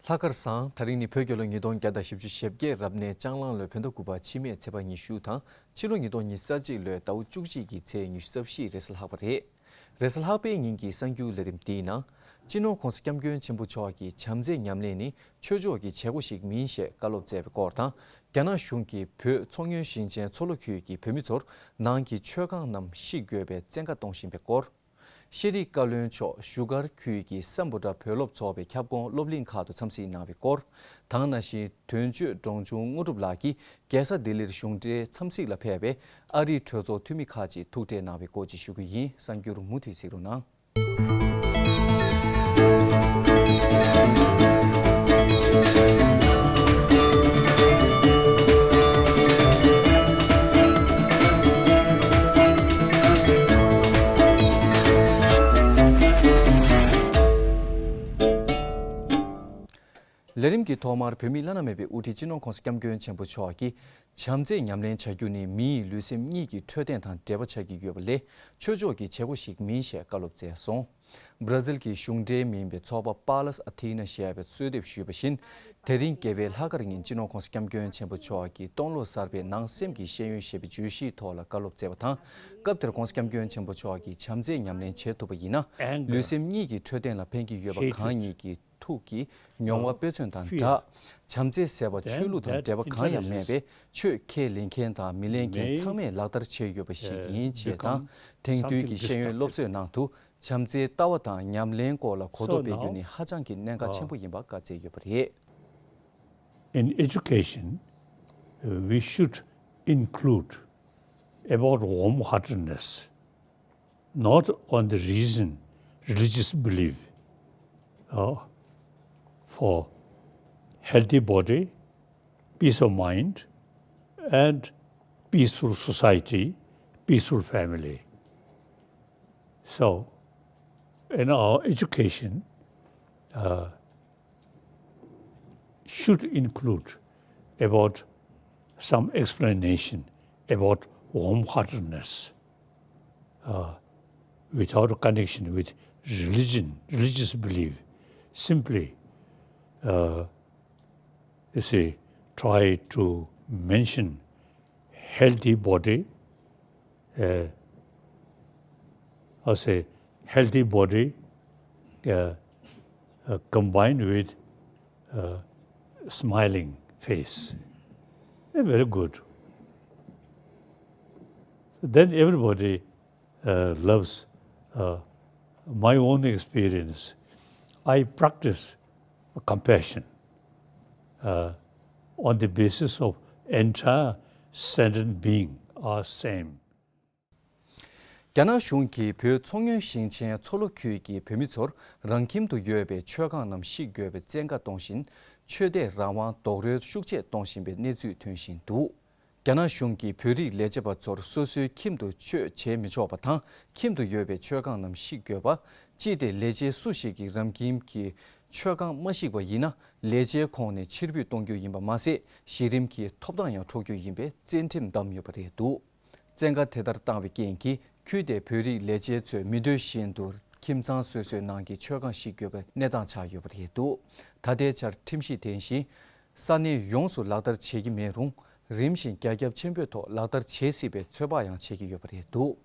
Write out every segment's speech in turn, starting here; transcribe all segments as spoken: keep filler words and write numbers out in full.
ལྷག་དཀར་བཟང་། དེ་རིང་ནི་བོད་རྒྱལ་ལོ་ཉིས་སྟོང་བརྒྱ་དང་བཞི་བཅུ་ཞེ་བརྒྱད་རབ་གནས་ལྕགས་གླང་ལོའི་བོད་ཟླ་དགུ་པ་ཕྱི་མའི་ཚེས་པ་ཉི་ཤུ་དང་ཕྱི་ལོ་ཉིས་སྟོང་ཉི་ཤུ་རྩ་གཅིག་ལོའི་ཟླ་བ་བཅུ་གཅིག་གི་ཚེས་ཉི་ཤུ་རྩ་བཞི་རེས་གཟའ་ལྷག་པ་རེད། རེས་གཟའ་ལྷག་པའི་ཉིན་གྱི་གསར་འགྱུར་ལས་རིམ་འདིའི་ནང་། སྤྱི་ནོར་༧གོང་ས་༧སྐྱབས་མགོན་ཆེན་པོ་མཆོག་གིས་བྱམས་བརྩེ་ཉམས་ལེན་ནི་ཆོས་ཕྱོགས་ཀྱི་བྱེད་སྒོ་ཞིག་མིན་ཞེས་བཀའ་སློབ་སྩལ་བའི་སྐོར་དང་། རྒྱ་ནག་གཞུང་གིས་བོད་མཚོ་སྔོན་ཞིང་ཆེན་མཚོ་ལྷོ་ཁུལ་གྱི་བོད་མི་ཚོར་ནང་གི་མཆོད་ཁང་རྣམས་བཤིག་དགོས་པའི་བཙན་བཀའ་གཏོང་བཞིན་པའི་སྐོར། ཤེས་རིག་བཀའ་བློན་མཆོག་བཞུགས་སྒར་ཁུལ་གྱི་སམ་བྷོ་ཊ་བོད་སློབ་ཚོགས་པའི་ཁྱབ་ཁོངས་སློབ་གླིང་ཁག་ཏུ་འཚམས་གཟིགས་གནང་བའི་སྐོར། དེ་ནང་བཞིན་དོན་གཅོད་འབྲོང་ཆུང་དངོས་གྲུབ་ལགས་ཀྱིས་རྒྱལ་ས་ལྡི་ལིར་གཞུང་འབྲེལ་འཚམས་གཟིགས་ལ་ཕེབས་པའི་ཨ་རིའི་གྲོས་ཚོགས་འཐུས་མི་ཁག་ཅིག་ཐུག་འཕྲད་གནང་བའི་སྐོར་བཅས་ཞུ་རྒྱུ་ཡིན། གསར་འགྱུར་མུ་མཐུད་གཟིགས་རོགས་གནང་། ལས་རིམ་གྱི་ཐོག་མར་བོད་མིའི་བླ་ན་མེད་པའི་དབུ་ཁྲིད་སྤྱི་ནོར་༧གོང་ས་༧སྐྱབས་མགོན་ཆེན་པོ་མཆོག་གིས། བྱམས་བརྩེ་ཉམས་ལེན་བྱ་རྒྱུ་ནི་མི་ཡི་ལུས་སེམས་གཉིས་ཀྱི་འཕྲོད་བསྟེན་དང་འབྲེལ་བ་ཆགས་ཀྱི་ཡོད་པ་ལས་ཆོས་ཕྱོགས་ཀྱི་བྱེད་སྒོ་ཞིག་མིན་ཞེས་བཀའ་སློབ་སྩལ་སོང་། བར་ཛིལ་གྱི་གཞུང་འབྲེལ་མིན་པའི་ཚོགས་པ་པཱ་ལཱས་ཨ་ཐི་ན་ཞེས་པས་གསོལ་འདེབས་ཞུས་པ་བཞིན། དེ་རིང་རྒྱལ་བའི་ལྷག་དཀར་ཉིན་སྤྱི་ནོར་༧གོང་ས་༧སྐྱབས་མགོན་ཆེན་པོ་མཆོག་གིས་སྟོང་ལོ་གསར་པའི་ནང་སེམས་ཀྱི་ཤེས་ཡོན་ཞེས་པའི་བརྗོད་གཞིའི་ཐོག་ལ་བཀའ་སློབ་སྩལ་བ་དང་། སྐབས་དེར་༧གོང་ས་༧སྐྱབས་མགོན་ཆེན་པོ་མཆོག་གིས་བྱམས་བརྩེ་ཉམས་ལེན་བྱེད་ཐུབ་པ་ཡིན་ན། ལུས་སེམས་གཉིས་ཀྱི་འཕྲོད་བསྟེན་ལ་ཕན་གྱི་ཡོད་པ་གང་ཉིད་ཀྱི་ཐུགས་ཀྱི་མྱོང་བ་དཔེ་མཚོན་དང་སྦྲགས། བྱམས་བརྩེ་ཟེར་བ་ཆོས་ལུགས་དང་འབྲེལ་བ་གང་ཡང་མེད་པའི་ཆོས་ཁས་ལེན་མཁན་དང་མི་ལེན་མཁན་ཚང་མས་ལག་བསྟར་བྱས་ཡོད་པ་ཞིག་ཡིན་ཅེས་དང་། དེང་དུས་ཀྱི་ཤེས་ཡོན་སློབ་གསོའི་ནང་དུ་བྱམས་བརྩེའི་ལྟ་བ་དང་ཉམས་ལེན་སྐོར་ལ་གོ་རྟོགས་སྤེལ་རྒྱུ་ནི་ཧ་ཅང་གི་གནད་འགག་ཆེན་པོ་ཡིན་པ་བཀའ་སྩལ་ཡོད་པ་རེད། In education, we should include about warm-heartedness, not on the reason, religious belief, uh, for healthy body, peace of mind, and peaceful society, peaceful family. So, in our education, uh, should include about some explanation about warm-heartedness, uh, without a connection with religion, religious belief, simply, uh, you see, try to mention healthy body, uh, as a healthy body, uh, uh, combined with, uh, smiling face. Eh, very good. So then everybody, uh, loves, uh, my own experience. I practice compassion, uh, on the basis of entire sentient being are same. རྒྱ་ནག་གཞུང་གིས་བོད་མཚོ་སྔོན་ཞིང་ཆེན་མཚོ་ལྷོ་ཁུལ་གྱི་བོད་མི་ཚོར་རང་ཁྱིམ་དུ་ཡོད་པའི་མཆོད་ཁང་རྣམས་བཤིག་དགོས་པའི་བཙན་བཀའ་གཏོང་བཞིན། ཆོས་དད་རང་དབང་རྡོག་རོལ་ཤུགས་ཆེ་གཏོང་བཞིན་པའི་གནས་ཚུལ་ཐོན་བཞིན་འདུག་རྒྱ་ནག་གཞུང་གིས་བོད་རིགས་ལས་བྱེད་པ་ཚོར་སོ་སོའི་ཁྱིམ་དུ་ཆོས་བྱེད་མི་ཆོག་པ་དང་། ཁྱིམ་དུ་ཡོད་པའི་མཆོད་ཁང་རྣམས་བཤིག་དགོས་པ། ཅི་སྟེ་ལས་བྱེད་སུ་ཞིག་གིས་རང་ཁྱིམ་གྱི་མཆོད་ཁང་མ་བཤིག་པ་ཡིན་ན། ལས་བྱའི་ཁོངས་ནས་ཕྱིར་འབུད་གཏོང་རྒྱུ་ཡིན་པ་མ་ཟད། གཞི་རིམ་གྱི་ཐོབ་ཐང་ཡང་འཕྲོག་རྒྱུ་ཡིན་པའི་བཙན་ཁྲིམས་བསྡམས་ཡོད་པ་རེད་འདུག་བཙན་བཀའ་དེ་ལྟར་བཏང་བའི་རྐྱེན་གྱིས། ཁུལ་དེའི་བོད་རིགས་ལས་བྱེད་ཚོས་མི་འདོད་བཞིན་དུ་ཁྱིམ་ཚང་སོ་སོའི་ནང་གི་མཆོད་ཁང་བཤིག་དགོས་པའི་གནས་སྟངས་ཆགས་ཡོད་པ་རེད་འདུག་ད་ལྟའི་ཆར་ཁྲིམས་གཞི་དེ་བཞིན་ས་གནས་ཡོངས་སུ་ལག་བསྟར་བྱེད་ཀྱི་མེད་རུང་། རིམ་བཞིན་རྒྱ་ཁྱབ་ཆེན་པོའི་ཐོག་ལག་བསྟར་བྱེད་སྲིད་པའི་ཚོད་དཔག་ཡང་བྱེད་ཀྱི་ཡོད་པ་རེད་འདུག་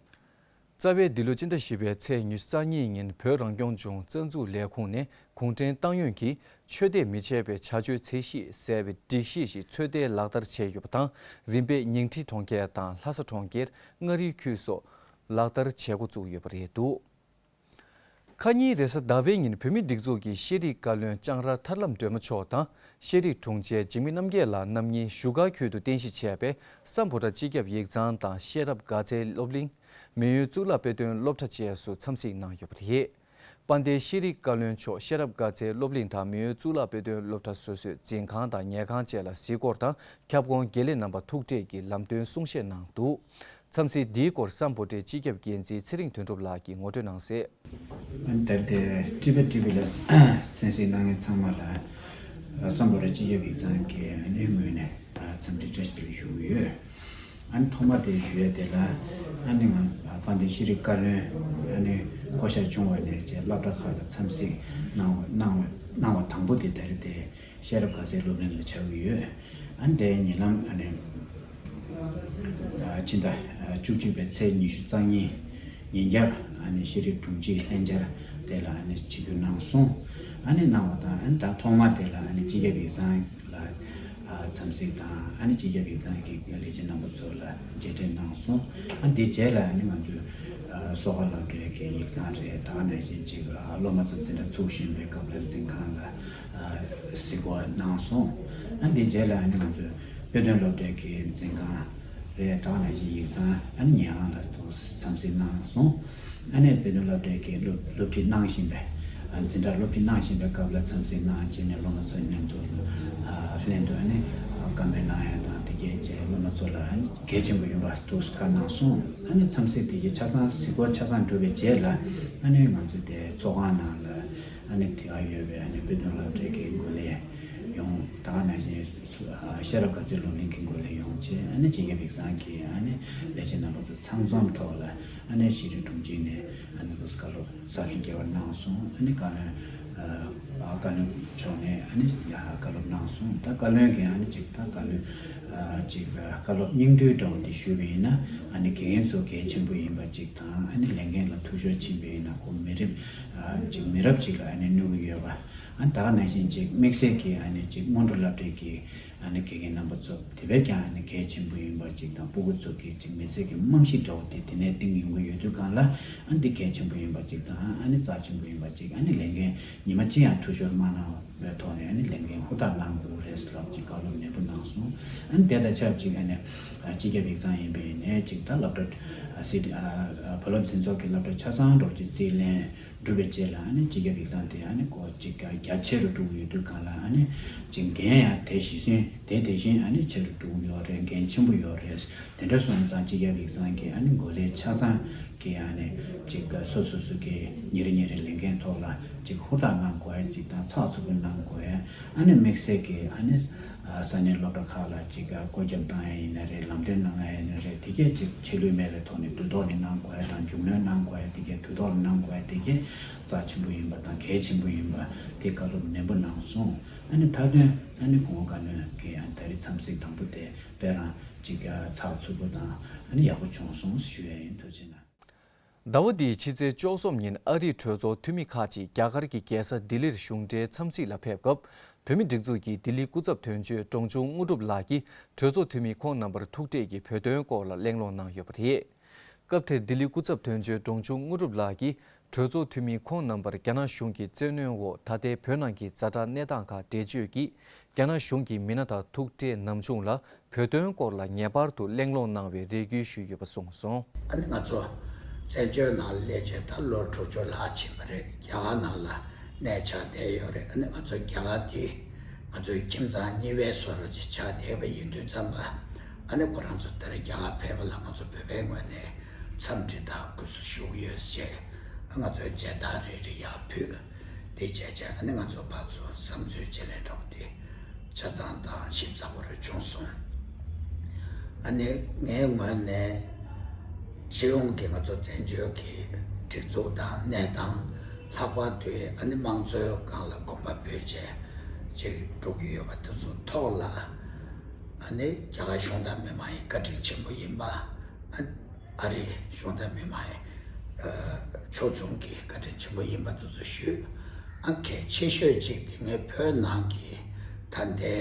རྩ་བའི་འདི་ལོ་སྤྱི་ཟླ་བཞི་པའི་ཚེས་ཉི་ཤུ་རྩ་གཉིས་ཉིན་བོད་རང་སྐྱོང་ལྗོངས་རྩ་འཛུགས་ལས་ཁུངས་ནས་གུང་ཁྲན་ཏང་ཡོན་གྱིས་ཆོས་དད་མི་བྱེད་པའི་བྱ་སྤྱོད་ཚད་གཞི་ཟེར་བའི་སྒྲིག་གཞི་ཞིག་ཚོད་ལྟའི་ལག་བསྟར་བྱས་ཡོད་པ་དང་། རིམ་པས་ཉིང་ཁྲི་གྲོང་ཁྱེར་དང་ལྷ་ས་གྲོང་ཁྱེར། མངའ་རིས་ཁུལ་སོགས་ལག་བསྟར་བྱེད་འགོ་བཙུགས་ཡོད་པ་རེད་འདུག་ཁ་ཉིན་རེས་གཟའ་ཟླ་བའི་ཉིན་བོད་མིའི་སྒྲིག་འཛུགས་ཀྱི་ཤེས་རིག་བཀའ་བློན་ལྕང་ར་ཐར་ལམ་སྒྲོལ་མ་མཆོག་དང་། ཤེས་རིག་དྲུང་ཆེ་འཇིགས་མེད་རྣམ་རྒྱལ་ལགས་རྣམ་གཉིས་བཞུགས་སྒར་ཁུལ་དུ་རྟེན་གཞི་བྱས་པའི་སམ་བྷོ་ཊ་སྤྱི་ཁྱབ་ཡིག་ཚང་དང་ཤེས་རབ་དགའ་ཚལ་སློབ་གླིང་། མེས་དབོན་གཙུག་ལག་དཔེ་སྟོན་སློབ་གྲྭ་བཅས་སུ་འཚམས་གཟིགས་གནང་ཡོད་པ་རེད། དཔལ་ལྡན་ཤེས་རིག་བཀའ་བློན་མཆོག་ཤེས་རབ་དགའ་ཚལ་སློབ་གླིང་དང་མེས་དབོན་གཙུག་ལག་དཔེ་སྟོན་སློབ་གྲྭ་སོ་སོའི་འཛིན་ཁང་དང་ཉལ་ཁང་བཅས་ལ་གཟིགས་སྐོར་དང་ཁྱབ་ཁོངས་དགེ་ལས་རྣམ་པ་ཐུག་འཕྲད་ཀྱིས་ལམ་སྟོན་གསུང་བཤད་གནང་འདུག་མཚམས་གཟིགས་འདིའི་སྐོར་སམ་བྷོ་ཊའི་སྤྱི་ཁྱབ་འགན་འཛིན་ཚེ་རིང་དོན་གྲུབ་ལགས་ཀྱིས་ངོ་སྤྲོད་གནང་གསལ། ད་ལྟའི་ཊི་བི་ཊི་ཝི་ལ་གསན་གཟིགས་གནང་མཁན་ཚང་མ་ལ་སམ་བྷོ་ཊ་སྤྱི་ཁྱབ་ཡིག་ཚང་གི་ངོས་ནས་འཚམས་འདྲི་བཀྲ་ཤིས་བདེ་ལེགས་ཞུ་གི་ཡོད། ཨ་ནི་ཐོག་མ་དེ་ཞུ་ཡས་དེ་ལ། ཨ་ནི་ང་དཔལ་ལྡན་ཤེས་རིག་བཀའ་བློན་ཨ་ནི་བསྐོ་བཞག་བྱུང་བ་ནས་བྱས་སློབ་གྲྭ་ཁག་ལ་འཚམས་གཟིགས་གནང་བ་གནང་བ་གནང་བ་དང་པོ་དེ་ད་རེས་དེ་ཤེས་རབ་དགའ་ཚལ་སློབ་གླིང་ལ་ཆགས་ཀྱི་ཡོད། ཨ་ནི་དེའི་ཉེ་ལམ་ཨ་ནི་ཕྱི་ཟླ་བཅུ་གཅིག་པའི་ཚེས་ཉི་ཤུ་རྩ་གཉིས་ཉིན་རྒྱབ་ཨ་ནི་ཤེས་རིག་དྲུང་ཆེ་ལྷན་བཅར་དེ་ལ་ཨ་ནི་ཆིབས་བསྒྱུར་གནང་སོང་། ཨ་ནི་གནང་བ་དང་ཨ་ནི་ད་ཐོག་མ་དེ་ལ་ཨ་ནི་སྤྱི་ཁྱབ་ཡིག་ཚང་ལ་འཚམས་གཟིགས་དང་ཨ་ནི་སྤྱི་ཁྱབ་ཡིག་ཚང་གི་ལས་བྱེད་རྣམ་པ་ཚོ་ལ་མཇལ་འཕྲད་གནང་སོང་། ཨ་འདི་རྗེས་ལ་ཨ་ནི་ང་ཚོའི་གསོ་བ་སློབ་གྲྭའི་གི་ཡིག་ཚང་རེད། ད་ག་ནང་བཞིན་ཅིག་སློབ་མ་ཚོ་འཛིན་གྲྭ་ཚུགས་བཞིན་པའི་སྐབས་ལ་འཛིན་ཁང་ལ་གཟིགས་སྐོར་གནང་སོང་། ཨ་འདི་རྗེས་ལ་ཨ་ནི་ང་ཚོའི་དཔེ་སྟོན་སློབ་གྲྭའི་གི་འཛིན་ཁང་རེད། ད་ག་ནང་བཞིན་ཡིག་ཚང་ཨ་ནི་ཉེ་ཨང་ལ་འཚམས་གཟིགས་གནང་སོང་། ཨ་ནི་དཔེ་སྟོན་སློབ་གྲྭའི་གི་སློབ་སློབ་ཁྲིད་གནང་བཞིན་པའི་འཛིན་གྲྭ་སློབ་ཁྲིད་གནང་བཞིན་པའི་སྐབས་ལ་འཚམས་གཟིགས་གནང་བྱས་ནས་སློབ་མ་ཚོ་མཉམ་དུ་ལྷན་དུ་ཨ་ནི་བཀའ་མོལ་གནང་ཡ་དང་དེ་གས་བྱས་སློབ་མ་ཚོ་ལ་ཨ་ནི་གལ་ཆེན་པོ་ཡིན་པ་འདུག་བཀའ་གནང་སོང་། ཨ་ནི་འཚམས་གཟིགས་དེ་གའི་ཆ་ཚང་གཟིགས་སྐོར་ཆ་ཚང་གྲུབ་པའི་རྗེས་ལ་ཨ་ནི་ང་ཚོ་དེ་ཚོགས་ཁང་ནང་ལ་ཨ་ནི་དེ་ག་ཡོད་པའི་ཨ་ནི་དཔེ་སྟོན་སློབ་གྲྭའི་གི་འགོ་ལས་ཡོང་། ད་ག་ནང་བཞིན་ཤེས་རབ་དགའ་ཚལ་སློབ་གླིང་གི་འགོ་ལས་ཡོང་བྱས་ཨ་ནི་སྤྱི་ཁྱབ་ཡིག་ཚང་གི་ཨ་ནི་ལས་བྱེད་རྣམ་པ་ཚོ་ཚང་འཛོམས་ཐོག་ལ་ཨ་ནི་ཤེས་རིག་དྲུང་ཆེ་ནས་ཨ་ནི་བཀའ་སློབ་ཟབ་ཞིང་རྒྱས་པ་གནང་སོང་། ཨ་ནི་བཀའ་བློན་ཨ་བཀའ་བློན་མཆོག་ནས་ཨ་ནི་ཡ་བཀའ་སློབ་གནང་སོང་། ད་བཀའ་བློན་གྱིས་ཨ་ནི་ཅིག་ད་བཀའ་བློན་ཅིག་བཀའ་སློབ་སྙིང་བསྡུས་འདྲ་བོ་འདི་ཞུས་པ་ཡིན་ན་ཨ་ནི་དགེ་རྒན་ཚོ་གལ་ཆེན་པོ་ཡིན་པ་ཅིག་དང་ཨ་ནི་ལས་འགན་ལ་འཐུས་ཤོར་ཕྱིན་པ་ཡིན་ན་ཁོ་མི་རབས་ཅིག་མི་རབས་ཅིག་ལ་ཨ་ནི་གནོད་ཀྱི་ཡོད་པ། ཨ་ནི་ད་ག་ནང་བཞིན་ཅིག་དམིགས་བསལ་གྱི་ཨ་ནི་ཅིག་སྔོན་འགྲོ་སློབ་གྲྭའི་གི་ཨ་ནི་དགེ་རྒན་རྣམ་པ་ཚོ་དེ་བས་ཀྱང་ཨ་ནི་གལ་ཆེན་པོ་ཡིན་པ་ཅིག་དང་སྤུ་གུ་ཚོ་གི་ཅིག་མི་ཚེ་གི་རྨང་གཞི་འདྲ་བོ་དེ་དེ་ནས་བཏིང་ཡོང་གི་ཡོད་དུས་སྒང་ལ་ཨ་ནི་འདི་གལ་ཆེན་པོ་ཡིན་པ་ཅིག་དང་ཨ་ནི་རྩ་ཆེན་པོ་ཡིན་པ་ཅིག་ཨ་ནི་ལས་འགན་ཉི་མ་གཅིག་ཡང་འཐུས་ཤོར་མ་གནང་བའི་ཐོག་ནས་ཨ་ནི་ལས་འགན་ཧུར་ཐག་གནང་དགོས་རེད་ལབ་ཅིག་བཀའ་སློབ་ནན་པོ་གནང་སོང་། ཨ་ནི་དེ་དང་ཆབས་ཅིག་ཨ་ནི་སྤྱི་ཁྱབ་ཡིག་ཚང་ཡིན་པའི་ནས་ཅིག་ད་སློབ་གྲྭ་སྲིད་བུ་བློ་འཛིན་ཚོགས་ཀྱི་སློབ་གྲྭ་ཆ་ཚང་འགྲོ་རྒྱུ་རྩིས་ལེན། གྲུབ་པའི་རྗེས་ལ་ཨ་ནི་སྤྱི་ཁྱབ་ཡིག་ཚང་དེ་ཨ་ནི་སྐོར་གཅིག་རྒྱ་རྒྱ་ཆེ་རུ་འགྲོ་གི་ཡོད་དུས་སྒང་ལ་ཨ་ནི་གཅིག་འགན་ཡང་དེ་གཞི་བཟུང་དེ་དེ་བཞིན་ཨ་ནི་ཆེ་རུ་འགྲོ་གི་ཡོད་རེད། འགན་ཆེན་པོ་ཡོད་རེད། དེ་འདྲ་སོང་ཙང་སྤྱི་ཁྱབ་ཡིག་ཚང་གི་ཨ་ནི་འགོ་ལས་ཆ་ཚང་གི་ཨ་ནི་གཅིག་སོ་སོ་སོ་གི་ཉིན་རེ་ཉིན་རེ་ལས་འགན་ཐོག་ལ་གཅིག་ཧུར་ཐག་གནང་དགོས་ཡ་གཅིག་དང་ཚགས་ཚུད་པོ་གནང་དགོས་ཡ། ཨ་ནི་དམིགས་བསལ་གི་ཨ་ནི་ས་གནས་སློབ་གྲྭ་ཁག་ལ་ཅིག་བཀོད་ཁྱབ་བཏང་ཡ་ཡིན་ན་རེད། ལམ་སྟོན་གནང་ཡ་ཡིན་ན་རེད། དེ་གས་ཅིག་ཆད་ལུས་མེད་པའི་ཐོག་ནས་དུས་ཐོག་ནས་གནང་དགོས་ཡ་དང་རྒྱུས་ལོན་གནང་དགོས་ཡ་དེ་གས་དུས་ཐོག་ལ་གནང་དགོས་ཡ་དེ་གས་རྩ་ཆེན་པོ་ཡིན་པ་དང་གལ་ཆེན་པོ་ཡིན་པ་དེ་བཀའ་སློབ་ནན་པོ་གནང་སོང་། ཨ་ནི་མཐའ་དོན་ཨ་ནི་གོང་འོག་བཀའ་བློན་གྱི་ཨ་ནི་ད་རེས་འཚམས་གཟིགས་དང་པོ་དེ་དཔེ་རང་ཅིག་ཚགས་ཚུད་པོ་དང་ཨ་ནི་ཡག་པོ་བྱུང་སོང་ཞུ་ཡ་ཡིན། ཐུགས་རྗེ་གནང་། ཟླ་བ་འདིའི་ཕྱི་ཚེས་བཅུ་གསུམ་ཉིན་ཨ་རིའི་གྲོས་ཚོགས་འཐུས་མི་ཁག་ཅིག་རྒྱ་གར་གྱི་རྒྱལ་ས་ལྡི་ལིར་གཞུང་འབྲེལ་འཚམས་གཟིགས་ལ་ཕེབས་སྐབས། བོད་མི་སྒྲིག་འཛུགས་ཀྱི་ལྡི་ལི་སྐུ་ཚབ་དོན་གཅོད་འབྲོང་ཆུང་དངོས་གྲུབ་ལགས་ཀྱིས་གྲོས་ཚོགས་འཐུས་མི་ཁོང་རྣམ་པར་ཐུག་འཕྲད་ཀྱིས་བོད་དོན་སྐོར་ལ་གླེང་སློང་གནང་ཡོད་པ་རེད། སྐབས་དེར་ལྡི་ལི་སྐུ་ཚབ་དོན་གཅོད་འབྲོང་ཆུང་དངོས་གྲུབ་ལགས་ཀྱིས། གྲོས་ཚོགས་འཐུས་མི་ཁོང་རྣམ་པར་རྒྱ་ནག་གཞུང་གི་བཙན་གནོན་འོག་ད་ལྟའི་བོད་ནང་གི་ཛ་དྲག་གནས་སྟངས་ཁག་འགྲེལ་བརྗོད་ཀྱིས། རྒྱ་ནག་གཞུང་གི་མི་སྣ་དང་ཐུག་འཕྲད་ནམ་བྱུང་ལ་བོད་དོན་སྐོར་ལ་ངེས་པར་དུ་གླེང་སློང་གནང་བའི་རེ་སྐུལ་ཞུས་ཡོད་པ་གསུངས་སོང་། ཨ་ནི་ང་ཚོ་བཙན་བྱོལ་ནང་སླེབས་བྱས་ད་ལོ་དྲུག་ཅུ་ལྷག་ཕྱིན་པ་རེད། རྒྱ་གར་ནང་ལ་གནས་ཆགས་བསྡད་ཡོད་རེད། ཨ་ནི་ང་ཚོ་རྒྱ་གར་འདི་ང་ཚོའི་ཁྱིམ་ཚང་གཉིས་པའི་བཟོ་འདྲ་ཅིག་ཆགས་བསྡད་པ་ཡིན་དུས་ཙམ་པ། ཨ་ནི་ཁོ་རང་ཚོ་ད་རེས་རྒྱ་གར་ཕེབས་པ་ལ་ང་ཚོ་བོད་པའི་ངོས་ནས་འཚམས་འདྲི་དང་གུས་བསུ་ཞུ་གི་ཡོད་ཅེས་ང་ཚོས་མཇལ་དར་རེ་རེ་ཡར་ཕུལ། དེ་བྱས་བྱས་ཨ་ནི་ང་ཚོ་ཕར་ཚུར་བསམ་ཚུལ་བརྗེ་ལས་འདྲ་བོ་དེ་ཆ་ཚང་དང་ཞིབ་ཚགས་པོ་རེ་བྱུང་སོང་། ཨ་ནི་ངའི་ངོས་ནས་སྤྱི་ཡོངས་ཀྱི་ང་ཚོ་བཙན་བྱོལ་གྱི་སྒྲིག་འཛུགས་དང་གནས་སྟངས། ལྷག་པར་དུ་ཨ་ནི་དམངས་གཙོའི་སྒང་ལ་གོམ་པ་སྤོས་བྱས་ཅིག་འགྲོ་གི་ཡོད་པ་དེ་ཚོ་ཐོག་ལ། ཨ་ནི་རྒྱ་གར་གཞུང་དང་མི་མང་ཡིན་བཀའ་དྲིན་ཆེན་པོ་ཡིན་པ། ཨ་ཨ་རིའི་གཞུང་དང་མི་མང་ཡིན་ཕྱོགས་མཚུངས་ཀྱི་བཀའ་དྲིན་ཆེན་པོ་ཡིན་པ་དེ་ཚོ་ཞུས། ཨ་གལ་ཆེ་ཤོས་གཅིག་དེ་ངས་བོད་ནང་གི་ད་ལྟའི་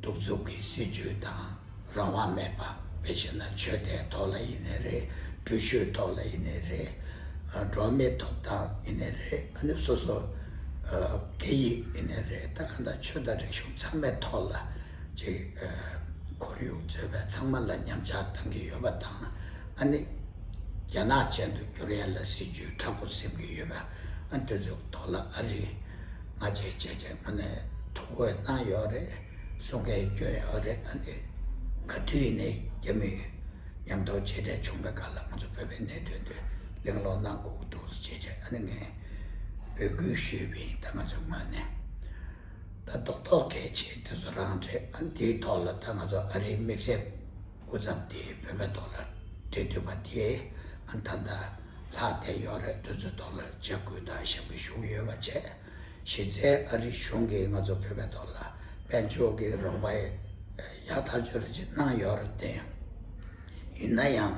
གདུག་རྩུབ་ཀྱི་སྲིད་བྱུས་དང་། རང་དབང་མེད་པ། དཔེ་བྱས་ན་ཆོས་དད་ཐོག་ལ་ཡིན་ནའི་རེད། འགྲུལ་བཞུད་ཐོག་ལ་ཡིན་ནའི་རེད། ཨ་འགྲོ་བ་མིའི་ཐོབ་ཐང་ཡིན་ནའི་རེད། ཨ་ནི་སོ་སོ་ཨ་སྐད་ཡིག་ཡིན་ནའི་རེད། ད་གང་ལྟར་ཆོས་དང་རིག་གཞུང་ཚང་མའི་ཐོག་ལ་ཅིག་ཨ་ཁོར་ཡུག་གཙོས་པའི་ཚང་མ་ལ་ཉམས་ཆག་བཏང་གི་ཡོད་པ་དང་། ཨ་ནི་རྒྱ་ནག་ཅན་དུ་འགྱུར་ཡ་ལ་སྲིད་བྱུས་མཁྲེགས་པོ་སེམས་ཀྱི་ཡོད་པ། ཨ་དེ་ཚོའི་ཐོག་ལ་ཨ་རི་ང་བཅས་བྱས་བྱས་ངོས་ནས་ཐུགས་ཁུར་གནང་ཡོད་རེད། གསུང་སྐད་བསྐྱོན་ཡོད་རེད། ཨ་ནི་ག་དུས་ཡིན་ནའི་རྒྱ་མི་མཉམ་དུ་མཇལ་འཕྲད་བྱུང་བའི་སྐབས་ལ་ང་ཚོ་བོད་པའི་གནད་དོན་དེ་གླེང་སློང་གནང་དགོས་ཀྱི་འདུག་ཅེས་བྱས། ཨ་ནི་ངས་འབོད་སྐུལ་ཞུས་པ་ཡིན། ད་ང་ཚོའི་ངོས་ནས་ད་རྡོག་རྡོག་གལ་ཆེ་དེ་ཚོ་རང་རེད། ཨ་ནི་དེའི་ཐོག་ལ་ད་ང་ཚོ་ཨ་རིའི་དམིགས་བསལ་ སྐུ་མཚམས་དེ་བོད་པའི་ཐོག་ལ་སྤྲད་ཐུབ་པ་དེ་ཨ་ད་ལྟ་ལྷག་བསྡད་ཡོད་རེད། དེ་ཚོའི་ཐོག་ལ་ལྕག་སྐུལ་དང་ཞབས་སྐུལ་ཞུ་གི་ཡོད་པ་བྱས། གཞི་རྩའི་ཨ་རི་གཞུང་གིས་ང་ཚོ་བོད་པའི་ཐོག་ལ་དཔལ་འབྱོར་གྱི་རོགས་པ་ཡག་ཐག་ཆོད་ཅིག་གནང་ཡོད་རེད་དེ། ཡིན་ན་ཡང་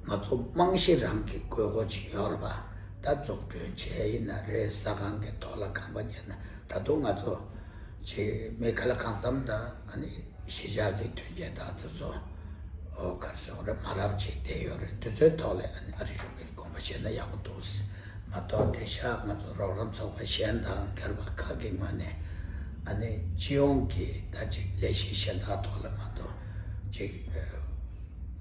ང་ཚོ་རྨང་གཞི་རང་གི་དགོས་མཁོ་ཅིག་ཡོད་རེད་པ། ད་འཛུགས་སྐྲུན་བྱས་ཡིན་ན་རེད། ཟ་ཁང་གི་ཐོག་ལ་ཁང་པ་ཉར་ན། ད་དུང་ང་ཚོ་ཅིག་མི་ག་ལ་གང་འཚམ་དང་ཨ་ནི་གཞིས་ཆགས་ཀྱི་མཐུན་རྐྱེན་དང་དེ་ཚོ་ཨོ་ག་རེ་ཟེར་དགོས་རེད། མ་རབས་ཅིག་བསྡད་ཡོད་རེད། དེ་ཚོའི་ཐོག་ལ་ཨ་ནི་ཨ་རི་གཞུང་གིས་དགོངས་པ་བཞེས་ན་ཡག་པོ་འདུག་ཟེར། མ་གཏོགས་དེང་སང་ང་ཚོ་རོགས་རམ་ཚོགས་པ་གཞན་དང་སྒེར་པ་ཁག་གི་ངོས་ནས་ཨ་ནི་སྤྱི་ཡོངས་ཀྱི་ད་ཅིག་ལས་གཞི་གཞན་དག་ཐོག་ལ་མ་གཏོགས་ཅིག་ཨ་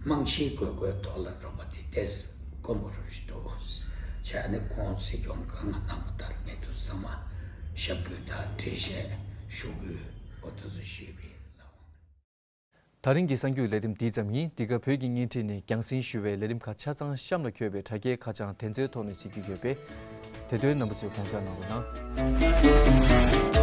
རྨང་གཞིའི་དགོས་མཁོའི་ཐོག་ལ་རོགས་པ་དེ་ཏོག་ཙམ་དཀོན་པོ་རུ་ཞིག་འདུག་བྱས་ནས་ཁོང་སྲིད་སྐྱོང་སྒང་གནང་བ་ལྟར་ངས་དུ་ཚང་མ་ཞབས་སྐུལ་དང་འགྲེལ་བཤད་ཞུ་དགོས་འོ་དེ་ཚོ་ཞུས་པ་ཡིན། ད་རིང་གི་གསར་འགྱུར་ལས་རིམ་འདི་ཙམ་ཡིན། འདི་ག་བོད་ཀྱི་བརྙན་འཕྲིན་ནས་རྒྱང་སྲིང་ཞུ་བའི་ལས་རིམ་ཁག་ཆ་ཚང་གཤམ་ལ་འཁོད་པའི་དྲ་རྒྱའི་ཁ་བྱང་དེ་ཚོའི་ཐོག་ནས་གཟིགས་ཀྱི་ཡོད་པས། དེ་དོན་རྣམ་པ་ཚོས་དགོངས་འཇགས་གནང་རོགས་གནང་།